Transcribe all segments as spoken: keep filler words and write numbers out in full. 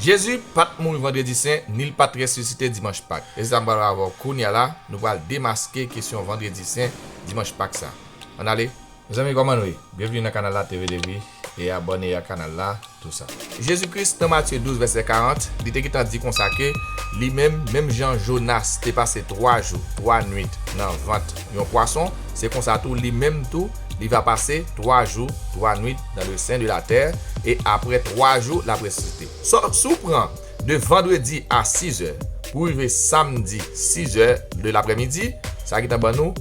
Jezi pa t mouri Vandredi Sen, ni l pa t resisite Dimanch Pak. E se sa m pral avè w kounye a la, nou pral demaske kesyon Vandredi Sen, Dimanch Pak sa. Ann ale. Mezanmi, kòman nou ye? Byenveni nan kanal la, T V Devi, e abòne ak kanal la, tou sa. Jezi Kris, nan Matye douz, vèsè karant, li te gentan di konsa ke li menm, menm jan Jonas te pase twa jou, twa nwit nan vant yon pwason, se konsa tou, li menm tou, li va pase twa jou, twa nwit dans le sein de la terre, e apre twa jou, l ap resisite. So, si w pran de vandredi a sizè pou rive samdi sizè de laprèmidi, sa gentan ban nou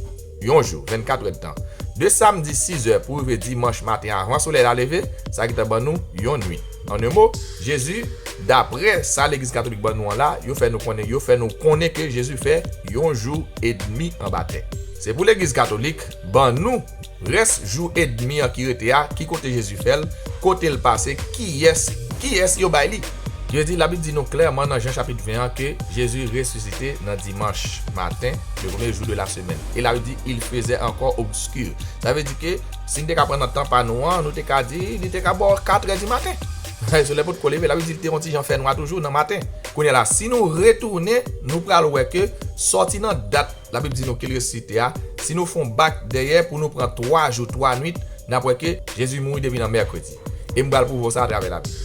yon jou, vennkat èdtan. De samdi sizè pou rive dimanch maten avan solèy la leve, sa gentan ban nou yon nwit. An en mo, Jezi, daprè sa legliz katolik ban nou an la, yo fè nou konnen, yo fè nou konnen ke Jezi fè yon jou edmi anba tè. Se pou legliz katolik ban nou rès jou edmi an ki rete a, ki kote Jezi fè l, kote l pase, kiyès, kiyès yo bay li. Ki vle di, Labib di nou klèman nan Jan chapit ven an ke Jezi resisite nan dimanch maten, le premier jour de la semaine. E Labib di, il faisait encore obscur. Sa vle di ke si n te ka pran nan tan pa nou an, nou te ka di, li te ka bò katrè di maten. Solèy potko leve, Labib di, li te yon ti jan fè nwa toujou nan maten. Kounye a la, si nou retounen, nou pral wè ke sòti nan dat Labib di nou ke l resisite a, si nou fè yon bak dèyè pou nou pran twa jou, twa nwit, n ap wè ke Jezi mouri depi nan mèkredi. E m pral pwouve w sa atravè Labib.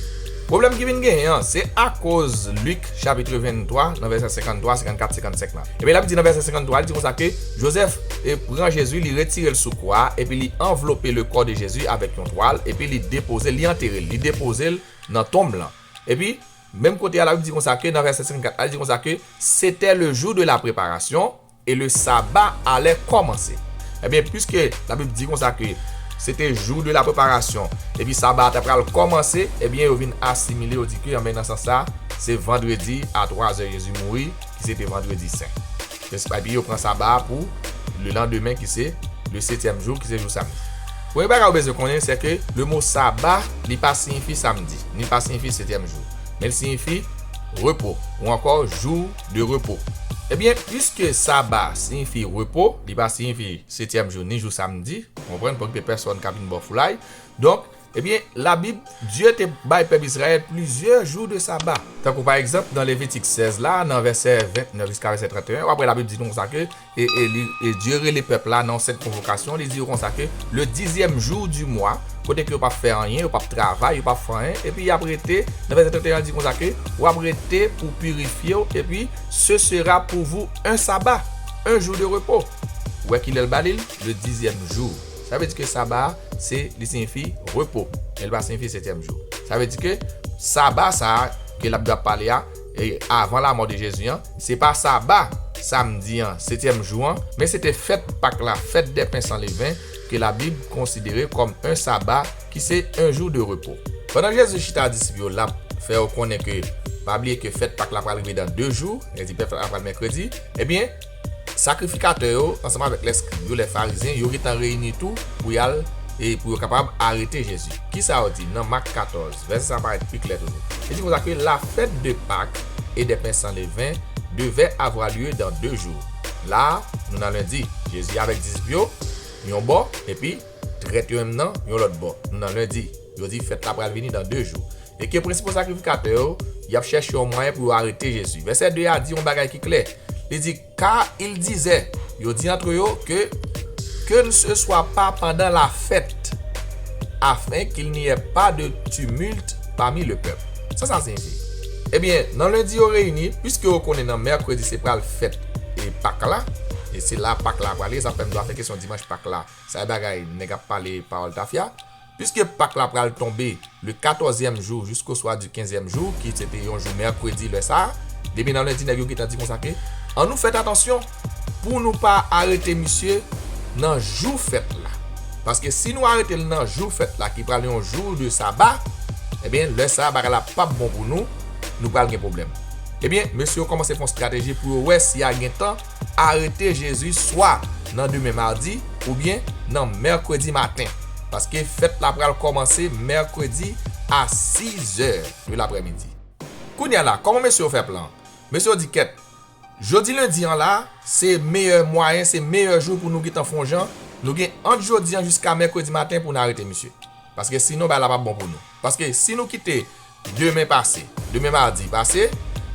Pwoblèm ki vin genyen an, se akoz Lik, chapit venntwa, nan vèsè senkanntwa, senkannkat, senkannsenk la. Ebyen, Labib di nan vèsè senkanntwa, li di konsa ke Jozèf, e, pran Jezi, li retire l sou kwa a, epi li anvlope le corps de Jésus avec yon twal, epi li depoze l, li antere l, li depoze l nan tonm lan. Epi, menm kote a, Labib di konsa ke, nan vèsè senkannkat la, li di konsa ke, c'était le jour de la préparation, et le sabbat allait commencer. Ebyen, piske Labib di konsa ke se te jou de la preparasyon, epi saba a ta pral kòmanse, ebyen, yo vin asimile, yo di ke, anben, nan sans sa, se vandredi a twa zè Jezi mouri, ki se te vandredi sen. Epi yo pran saba a pou le landemen, ki se le setyèm jou, ki se jou samdi. Premye bagay ou bezwen konnen, se ke le mo saba, li pa siyifi samdi, ni pa siyifi setyèm jou, men l siyifi repo, ou ankò jour de repos. Ebyen, piske saba siyifi repo, li pa siyifi setyèm jou ni jou samdi, ou konprann, pa okipe pèsonn k ap vin ba w foulay. Donk, ebyen, Labib, Dye te bay pèp Izrayèl plizyè jou de saba. Tankou pa egzanp, nan Levitik sèz la, nan vèsè ventnèf jiska vèsè trannteyen, w ap wè Labib di nou konsa ke e, e, li, e Dye rele pèp la nan yon sent konvokasyon, li di yo konsa ke le dixième jour du mois, kote ke yo p ap fè anyen, yo p ap travay, yo p ap fè anyen, epi y ap rete, nan vèsè trannteyen an di konsa ke w ap rete pou pirifye w, epi ce sera pour vous un sabbat, un jour de repos. Ou wè kilè l ba li l? Le dixième jour. Sa vle di ke saba a, se, li siyifi repo, men li pa siyifi setyèm jou. Sa vle di ke saba sa a, ke Labib ap pale a, e avan lamò de Jezi an, se pa saba samdi an, setyèm jou an, men se te fèt Pak la, fête des pains sans levain, ke Labib konsidere kòm un sabbat, ki se un jour de repos. Pandan Jezi chita ak disip yo, l ap fè yo konnen ke, pa bliye ke fèt Pak la pral rive dan de jou, e di fèt Pak la pral mèkredi, ebyen, sakrifikatè yo, ansanm avèk lèskrib yo, lè farizyen, yo gentan reyini tou pou y al, e pou yo kapab arete Jezi. Kisa yo di nan Mak katòz? Vèsè sa parèt pi klè toujou. Li di konsa ke la fête de Pâques et des pains sans levain devait avoir lieu dans deux jours. La a, nou nan lendi, Jezi avèk disip yo, yon bò, epi trèt yo menm nan, yon lòt bò. Nou nan lendi, yo di fèt la pral vini dan de jou. E ke prensipal sakrifikatè yo, y ap chèche yon mwayen pou yo arete Jezi. Vèsè de a di yon bagay ki klè. Li di, car il disait, yo di antre yo ke, que ne ce soit pas pendant la fête, afin qu'il n'y ait pas de tumulte parmi le peuple. Sa sa siyifi? Ebyen, nan lendi yo reyini, piske yo konnen nan mèkredi se pral fèt e Pak la, e se la Pak la prale, sa fè m dwa fè kesyon dimanch Pak la. Sa e bagay nèg ap pale pawòl tafya. Piske Pak la pral tonbe le katòzyèm jou jiskoswa du kenzyèm jou, ki se te yon jou mèkredi lè sa a, depi nan lendi nèg yo gentan di konsa ke, annou fèt atansyon pou nou pa arete misye nan jou fèt la. Paske si nou arete l nan jou fèt la, ki pral yon jou de saba, ebyen, lè sa a, bagay la p ap bon pou nou, nou pral gen pwoblèm. Ebyen, mesye yo kòmanse fè yon estrateji pou yo wè si y a gentan arete Jezi swa nan demen madi oubyen nan mèkredi maten. Paske fèt la pral kòmanse mèkredi a sizè de laprèmidi. Kounye a la, kòman mesye yo fè plan? Mesye yo di, kèt, jodi lendi an la, se meyè mwayen, se meyè jou pou nou gentan fè yon jan, nou gen ant jodi an jiska mèkredi maten pou n arete misye. Paske sinon, bagay la p ap bon pou nou. Paske si nou kite demen pase, demen madi pase,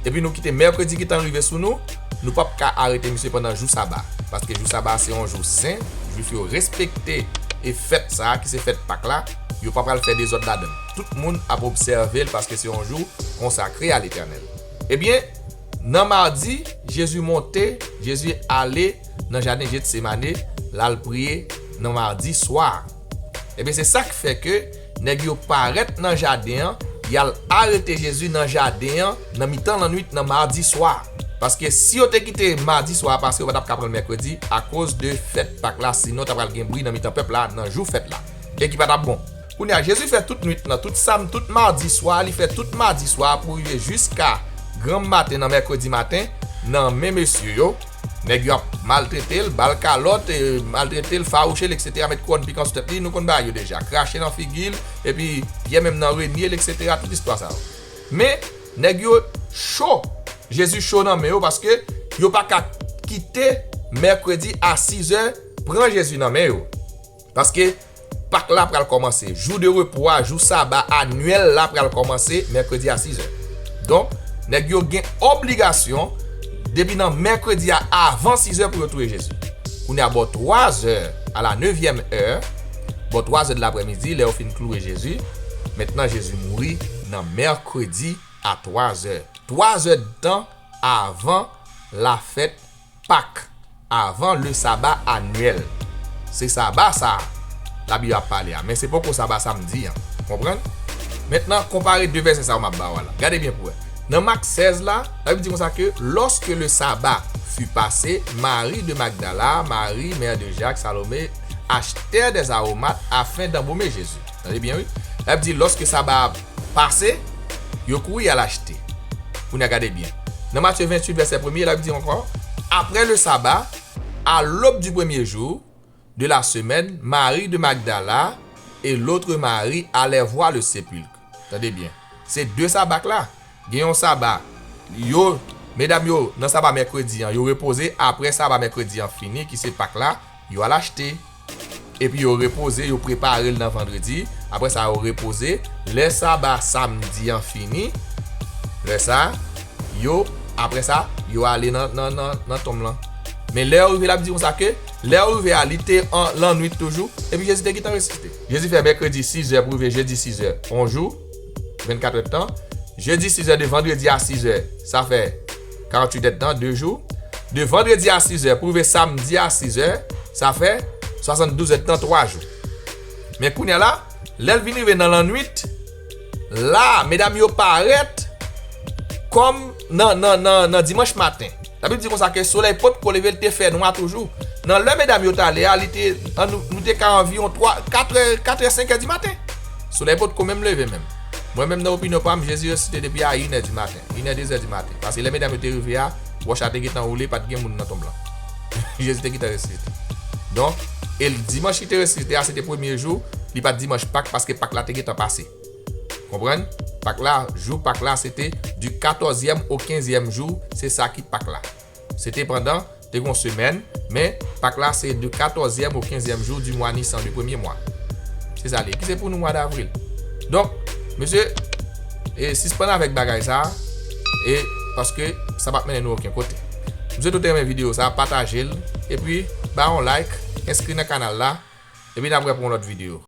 epi nou kite mèkredi gentan rive sou nou, nou p ap ka arete misye pandan jou saba. Paske jou saba se yon jou sen, Jwif yo respekte e fèt sa a, ki se fèt Pak la, yo pa pral fè dezòd ladan l. Tout moun ap obsève l paske se yon jou konsakre a Letènèl. Ebyen, nan madi, Jezi monte, Jezi ale nan jaden Jetsemane, l al priye nan madi swa. Ebyen, se sa k fè ke nèg yo parèt nan jaden an, y al arete Jezi nan jaden an, nan mitan lannwit, nan madi swa. Paske si yo te kite madi swa a pase, yo pa t ap ka pran l mèkredi, akoz de fèt Pak la, sinon ta pral gen bri nan mitan pèp la, nan jou fèt la. E ki pa t ap bon. Kounye a, Jezi fè tout nwit lan, tout sam, tout madi swa, li fè tout madi swa pou rive jiska granm maten nan mèkredi maten, nan men mesye yo. Nèg yo ap maltrete l, ba l kalòt, e, maltrete l, fawouche l, etsetera, met kouwòn pikan sou tèt li, nou konn bagay yo deja. Krache nan figi l, epi pyè menm nan renye l, etsetera, tout istwa sa yo. Men, nèg yo cho. Jezi cho nan men yo paske yo pa ka kite mèkredi a sizè pran Jezi nan men yo. Paske Pak la pral kòmanse. Jou de repo a, jou saba anyèl la pral kòmanse mèkredi a sizè. Donk, nèg yo gen obligasyon, depi nan mèkredi a avan sizè pou yo touye Jezi. Kounye a bò twazè, a la nevyèm è, bò twazè de laprèmidi, lè yo fin kloure Jezi, mentnan Jezi mouri nan mèkredi a twazè. Twazè de tan avan lafèt Pak, avan le saba anyèl. Se saba sa a Labib ap pale a, men se poko saba samdi an. Konprann? Mentnan, konpare de vèsè sa yo m ap ba w la. Gade byen pou wè. Nan Mak sèz la, Labib di konsa ke, lorsque le sabbat fut passé, Marie de Magdala, Marie, mère de Jacques, Salomé, achetèrent des aromates afin d'embaumer Jésus. Tande byen, wi. Labib di, lòske saba a pase, yo kouri al achte. Kounye a gade byen. Nan Matye venntuit, vèsè premye, Labib di ankò, après le sabbat, à l'aube du premier jour de la semaine, Marie de Magdala et l'autre Marie allèrent voir le sépulcre. Tande byen. Se de saba k la. Gen yon saba. Yo, medam yo, nan saba mèkredi an, yo repoze. Apre saba mèkredi an fini, ki se Pak la, yo al achte. Epi yo repoze, yo prepare l nan vandredi. Apre sa, yo repoze. Lè saba samdi an fini, lè sa, yo, apre sa, yo ale nan, nan, nan, nan tonm lan. Men lè yo rive la, ap di konsa ke, lè yo rive a, li te an lannwit toujou, epi Jezi te gentan resisite. Jezi fè mèkredi sizè pou rive jedi sizè, yon jou, vennkat èdtan. Jedi sizè de vandredi a sizè, sa fè karanntuit èdtan, de jou. De vandredi a sizè pou rive samdi a sizè, sa fè swasanndouz èdtan, twa jou. Men kounye a la, lè l vin rive nan lannwit, la, medam yo parèt kòm nan, nan, nan, nan dimanch maten. Labib di konsa ke solèy potko leve, l te fè nwa toujou. Nan lè medam yo t ale a, li te, an, nou, nou te ka anviwon twa, katrè, katrè, senkè di maten. Solèy potko menm leve menm. Mwen menm nan opinyon pa m, Jezi resisite depi a inè di maten, inè, dezè di maten. Paske lè medam yo te rive a, wòch la te gentan woule, pa t gen moun nan tonm lan. Jezi te gentan resisite. Donk, e l dimanch li te resisite a, se te premye jou, li pa t dimanch Pak, paske Pak la te gentan pase. Konprann? Pak la, jou Pak la, se te du quatorzième au quinzième jour, se sa ki Pak la. Se te pandan, te gon semèn, men Pak la se de quatorzième au quinzième jour du mois Nisan, de premye mwa. Se sa li ye. Ki se pou nou mwa davril. Donk, mesye, e sispann avèk bagay sa, e paske sa p ap mennen nou okenn kote. M swete w te renmen videyo sa, pataje l, epi ba yon like, enskri nan kanal la, epi n ap wè pou yon lòt videyo.